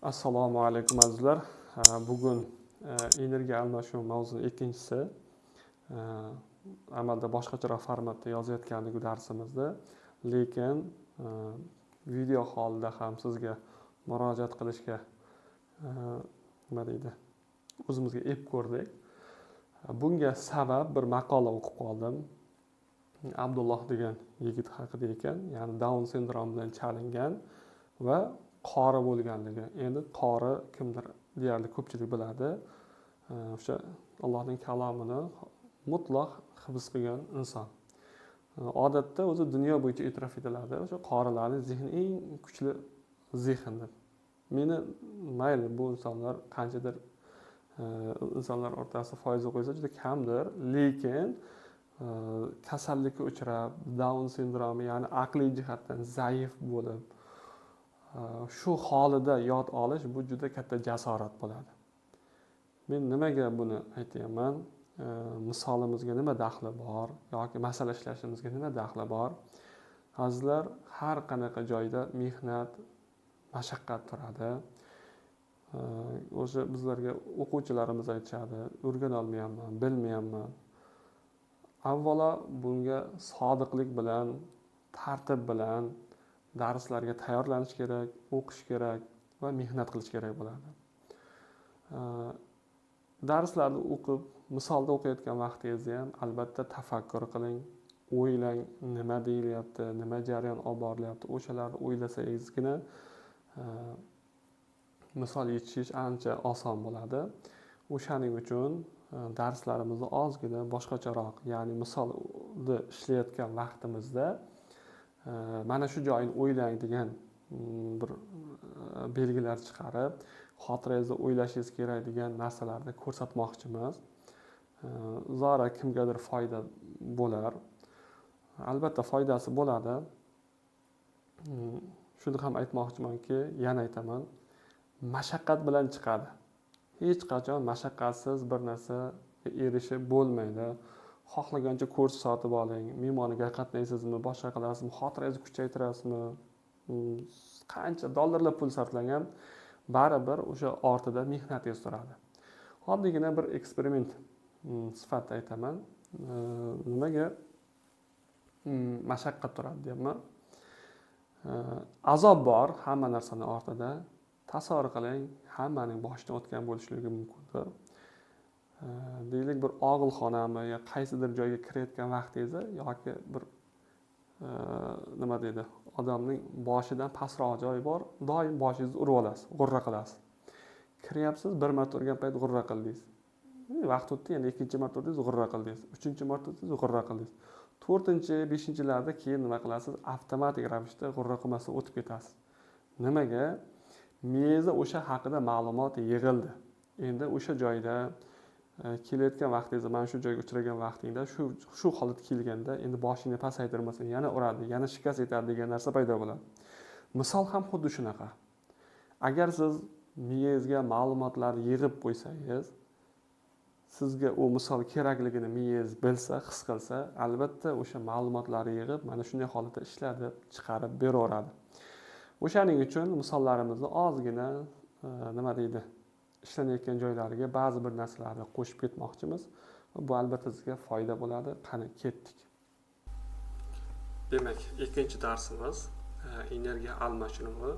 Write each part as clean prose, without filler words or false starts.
Assalomu alaykum, azizlar. Bugun energiya almashuv mavzusining ikkinchisi. Amalda boshqacharoq formatda yozayotgandik bu darsimizni, lekin video holida ham sizga murojaat qilishga, nima deydi, o'zimizga ep ko'rdik. Bunga sabab bir maqola o'qib qoldim. Abdulloh degan yigit haqida ekan, ya'ni Daun sindromi bilan chalingan va qori bo'lganligi. Endi qori kimdir, deyarli ko'pchilik biladi, o'sha Allohning kalomini mutlaq hifz qilgan inson. Odatda o'zi dunyo bo'yicha e'tirof etiladi o'sha qorilarni zehni eng kuchli zehn deb. Meni mayli, bu insonlar qanchadir insonlar o'rtasida foizi qo'ysa juda kamdir, lekin kasallikka uchrab, Daun sindromi, ya'ni aqliy jihatdan zaif bo'lib, shu holida yod olish bu juda katta jasorat bo'ladi. Men nimaga buni aytyapman? Misolimizga nima daxli bor yoki masala ishlashimizga nima daxli bor? Azizlar, har qanaqa joyda mehnat, mashaqqat turadi. O'sha bizlarga o'quvchilarimiz aytishadi: o'rganolmayapman, bilmayapman. Avvalo bunga sodiqlik bilan, tartib bilan darslarga tayyorlanish kerak, o'qish kerak va mehnat qilish kerak bo'ladi. Darslarni o'qib, misolda o'qiyotgan vaqtingizda ham albatta tafakkur qiling, o'ylang, nima deyilyapti, nima jarayon olib borilyapti, o'shalarni o'ylasangizgina misol yechishingiz ancha oson bo'ladi. O'shaning uchun darslarimizni ozgina boshqacharoq, ya'ni misolni ishlayotgan vaqtimizda mana shu joyini o'ylang degan bir belgilar chiqarib, xotirangizda o'ylashingiz kerak degan narsalarni ko'rsatmoqchimiz. Zora kimgadir foyda bo'lar, albatta foydasi bo'ladi. Shuni ham aytmoqchimanki, yana aytaman, mashaqqat bilan chiqadi. Hech qachon mashaqqatsiz bir narsaga erishib bo'lmaydi. Xohlagancha kurs sotib oling, miymonga qatnaysizmi, boshqa qilasizmi, xotirangizni kuchaytirasizmi, qancha dollarlab pul sarflangan, baribir o'sha ortida mehnatingiz turadi. Oddiygina bir eksperiment sifatida aytaman. Nimaga mashaqqat turadi deyapman. Azob bor hamma narsani ortida. Tasavvur qiling, hammaning boshidan o'tgan bo'lishligi mumkindir. Deylik, bir og'ilxonami yo qaysidir joyga kirayotgan vaqtingizda yoki bir nima deydi, odamning boshidan pastroq joy bor, doim boshingizni urib olasiz, g'urra qilasiz. Kiryapsiz, bir marta urgan payt g'urra qildingiz. Vaqt o'tdi, yana ikkinchi marta urdingiz, g'urra qildingiz. Uchinchi marta urdingiz, g'urra qildingiz. To'rtinchi, beshinchilarda keyin nima qilasiz? Avtomatik ravishda g'urra qilmasdan o'tib ketasiz. Nimaga? Miyangizda o'sha haqida ma'lumot yig'ildi. Endi o'sha joyda kelayotgan vaqtingizda, mana shu joyga uchragan vaqtingda shu holat kelganda endi boshingni pasaytirmasang yana uradi, yana shikast etadi degan narsa paydo bo'ladi. Misol ham xuddi shunaqa. Agar siz miyangizga ma'lumotlarni yig'ib qo'ysangiz, sizga u misol kerakligini miyangiz bilsa, his qilsa, albatta o'sha ma'lumotlarni yig'ib, mana shunday holatda ishlatib chiqarib beraveradi. O'shaning uchun misollarimizni ozgina nima deydi, ishlanayotgan joylariga ba'zi bir narsalarni qo'shib ketmoqchimiz. Bu albatta sizga foyda bo'ladi. Qani, ketdik. Demak, ikkinchi darsimiz energiya almashinuvi.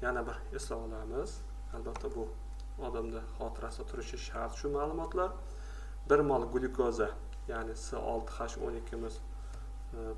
Yana bir eslab olamiz. Albatta bu odamda xotirasida turishi shart shu ma'lumotlar. 1 mol glyukoza, ya'ni C6H12miz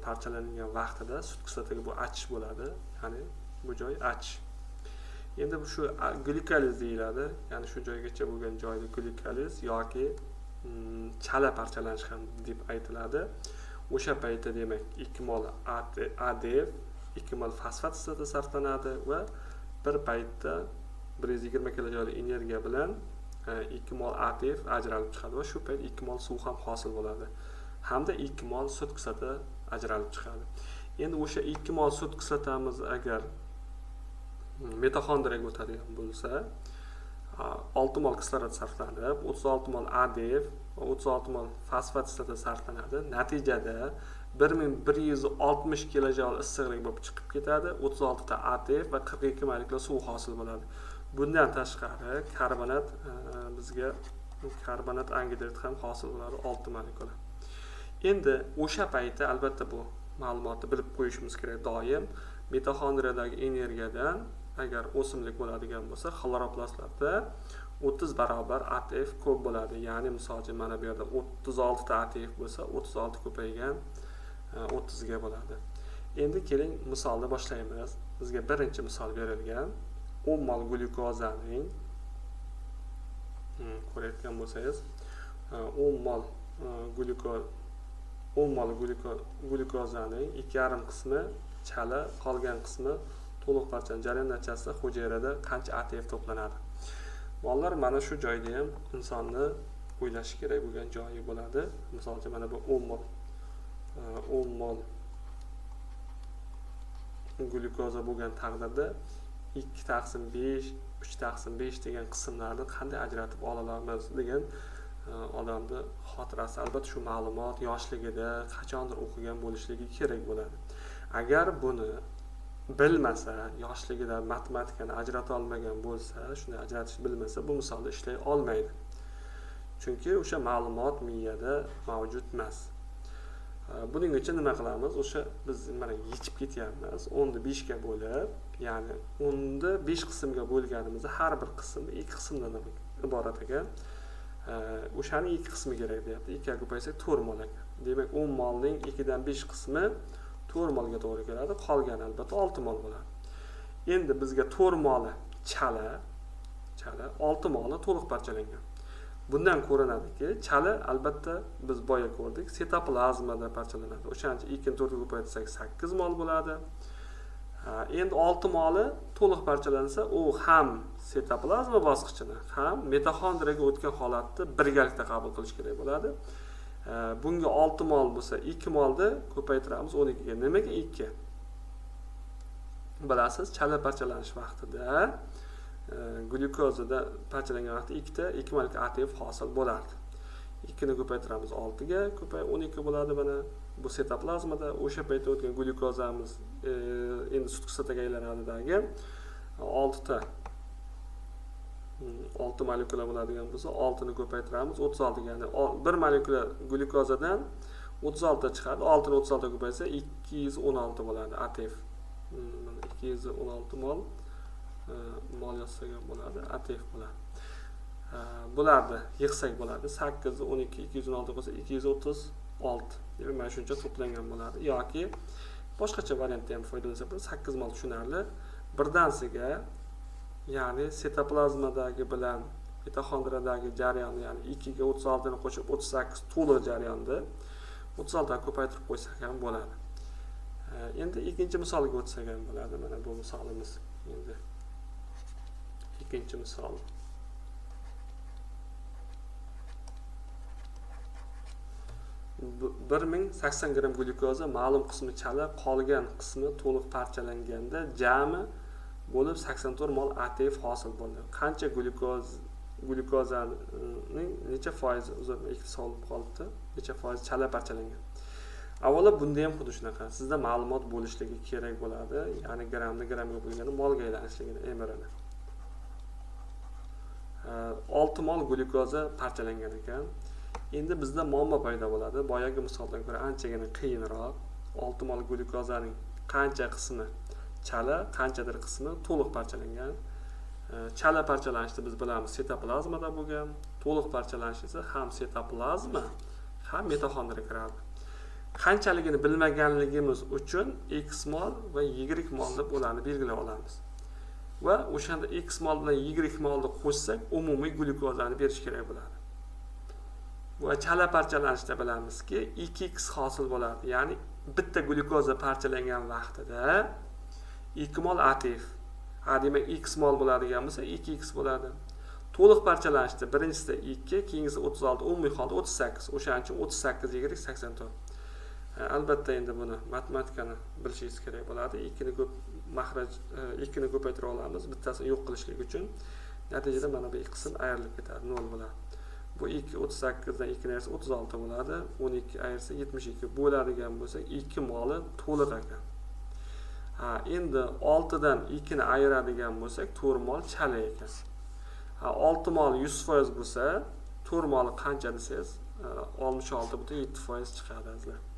parchalangan vaqtida sut kislotaga bu achish bo'ladi, ya'ni bu joy achish. Endi bu shu glikoliz deyiladi, ya'ni shu joygacha bo'lgan joyda glikoliz yoki chala parchalanish ham deb aytiladi. O'sha paytda demak 2 mol ADF, 2 mol fosfat kislota sarflanadi va bir paytda 120 kilojol energiya bilan 2 mol ATF ajralib chiqadi va shu payt 2 mol suv ham hosil bo'ladi. Hamda 2 mol sut kislota ajralib chiqadi. Endi o'sha 2 mol sut kislotamiz agar mitoxondriyaga o'tadigan bo'lsa, 6 mol kislorod sarflanib, 36 mol ADF va 36 mol fosfat kislota sarflanadi. Natijada 1160 kilojoul issiqlik bo'lib chiqib ketadi, 36 ta ATF va 42 molekula suv hosil bo'ladi. Bundan tashqari karbonat bizga karbonat angidrid ham hosil bo'ladi, 6 molekula. Endi o'sha paytda albatta bu ma'lumotni bilib qo'yishimiz kerak doim. Mitoxondriyadagi energiyadan agar o'simlik bo'ladigan bo'lsa, xloroplastlarda 30 barobar ATF ko'p bo'ladi. Ya'ni misol uchun mana bu yerda 36 ta ATF bo'lsa, 36 ko'paygan 30 ga bo'ladi. Endi keling misolni boshlaymiz. Bizga birinchi misol berilgan. 10 mol glyukozaning ko'rayotgan bo'lsangiz, 10 mol glyukozaning 2,5 qismi chala, qolgan qismi to'liq parchalangan. Jarayon natijasida hujayrada qancha ATF to'planadi? Mollar mana shu joyda ham insonni o'ylashi kerak bo'lgan joyi bo'ladi. Misol uchun mana bu 10 mol glyukoza bo'lgan taqdirda 2 taqsim 5, 3 taqsim 5 degan qismlarni qanday ajratib ola olamiz degan odamni xotirasi albatta shu ma'lumot yoshligida qachondir o'qigan bo'lishligi kerak bo'ladi. Agar buni bilmasa, yoshligida matematikani ajrata olmagan bo'lsa, shuni ajratishni bilmasa, bu misolda ishlay olmaydi. Chunki o'sha ma'lumot miyada mavjud emas. Buning uchun nima qilamiz? O'sha biz mana yechib ketyapmiz. 10 ni 5 ga bo'lib, ya'ni 10 ni 5 qismga bo'lganimizda har bir qism 2 qismdan iborat ekan. O'shaning 2 qismi kerak deyapti. 2 ga ko'paysak 4 mol ekan. Demak, 10 molning 2 dan 5 qismi 4 molga to'g'ri keladi. Qolgani albatta 6 mol bo'ladi. Endi bizga 4 moli chala, 6 moli to'liq parchalangan. Bundan ko'rinadiki, chala albatta biz boya ko'rdik, sitoplazmada parchalanadi. O'shaning uchun 2 ni 4 ga ko'paytirsak 8 mol bo'ladi. Endi 6 moli to'liq parchalansa, u ham sitoplazma bosqichini, ham mitoxondriyaga o'tgan holatni birgalikda qabul qilish kerak bo'ladi. Bunga 6 mol bo'lsa, 2 molni ko'paytiramiz 12 ga. Nimaga 2? Bilasiz, chala parchalanish vaqtida glyukozada parchalangan vaqtda ikkita 2 molekul ATF hosil bo'lardi. 2 ni ko'paytiramiz 6 ga, ko'pay 12 bo'ladi mana. Bu sitoplazmada o'sha paytda o'tgan glyukozamiz endi sut kislotaga aylanadidagi 6 ta 6 molekula bo'ladigan bo'lsa, 6 ni ko'paytiramiz 36 ga, ya'ni 1 molekula glyukozadan 36 ta chiqadi. 6 ni 36 ga ko'paysa 216 bo'ladi ATF. Mana 216 mol mol yozsak ham bo'ladi, ATF bo'ladi. Bularni yig'sak bo'ladi. 8 12 216 bo'lsa 236. Demak, mana shuncha to'plangan bo'ladi. Yoki boshqacha variantda ham foydalansak bo'ladi. 8 mol tushunarli. Birdansiga, ya'ni sitoplazmadagi bilan mitoxondriyadagi jarayon, ya'ni 2 ga 36 ni qo'shib 38 to'liq jarayonni 36 ga ko'paytirib qo'ysak ham bo'ladi. Endi ikkinchi misolga o'tsak ham bo'ladi. Mana bu misolimiz endi ikkinchi misol. 1080 gram glyukoza ma'lum qismi chala, qolgan qismi to'liq parchalanganda jami bo'lib 84 mol ATF hosil bo'ldi. Qancha glyukozaning necha foizi, uzr, ikki savol qolibdi. Necha foiz chala parchalangan? Avvalo bunda ham xuddi shunaqa. Sizda ma'lumot bo'lishligi kerak bo'ladi. Ya'ni gramni gramga bo'lganda molga aylanishligini emrini. 6 mol glyukoza parchalangan ekan. Endi bizda muammo paydo bo'ladi. Boyagi misoldan ko'ra anchagina qiyinroq. 6 mol glyukozaning qancha qismi chala, qanchadir qismi to'liq parchalangan. Chala parchalanishni biz bilamiz, sitoplazmada bo'lgan. To'liq parchalanish esa ham sitoplazma, ham mitoxondriya kiradi. Qanchaligini bilmaganligimiz uchun X mol va Y mol deb ularni belgilab olamiz. Va o'shanda X mol bilan Y molni qo'shsak, umumiy glyukozani berish kerak bo'ladi. Va chala parchalanishda bilamizki, 2x hosil bo'ladi. Ya'ni bitta glyukoza parchalangan vaqtida 2 mol ATF. Ha, demak X mol bo'ladigan bo'lsa 2x bo'ladi. To'liq parchalanishda birinchisida 2, keyingisi 36, umumiy holda 38. O'shaning uchun 38 Y 84. Albatta endi buni matematikani bilishingiz kerak bo'ladi. 2 ni ko'p mahraj 2 ni ko'paytira olamiz, bittasini yo'q qilishlik uchun. Natijada mana bu ikki qism ayrilib ketadi, 0 bo'ladi. Bu 2 38 dan 2 ayirsa 36 bo'ladi. 12 ayirsa 72 bo'ladigan bo'lsa, 2 moli to'liq ekan. Ha, endi 6 dan 2 ni ayiradigan bo'lsak, 4 mol chala ekan. Ha, 6 mol 100% bo'lsa, 4 moli qancha desangiz, 66,7% chiqadi, azizlar.